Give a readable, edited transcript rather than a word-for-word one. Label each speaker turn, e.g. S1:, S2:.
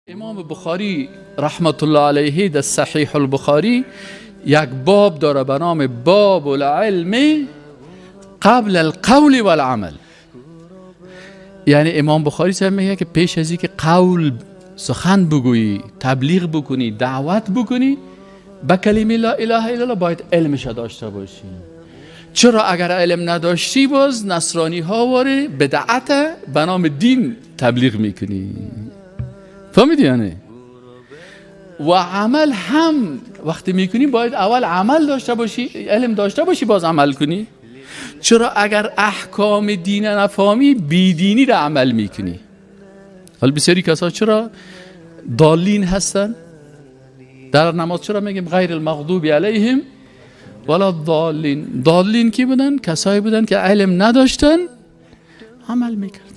S1: امام بخاری رحمت الله علیه در صحیح البخاری یک باب داره به نام باب العلم قبل القول والعمل. یعنی امام بخاری صاحب میگه که پیش از اینکه قول سخن بگویی، تبلیغ بکنی، دعوت بکنی به کلمه لا اله الا الله، باید علمش داشته باشی. چرا اگر علم نداشتی باز نصرانی ها واره بدعت به نام دین تبلیغ میکنی. فهمیدی یعنی؟ و عمل هم وقتی میکنی باید اول عمل داشته باشی، علم داشته باشی، باز عمل کنی. چرا اگر احکام دین نفهمی بیدینی را عمل میکنی. حالا بسیاری کسا چرا ضالین هستن؟ در نماز چرا میگیم غیر المغضوب علیهم ولا الضالین؟ ضالین کی بودن؟ کسایی بودن که علم نداشتن، عمل میکردن.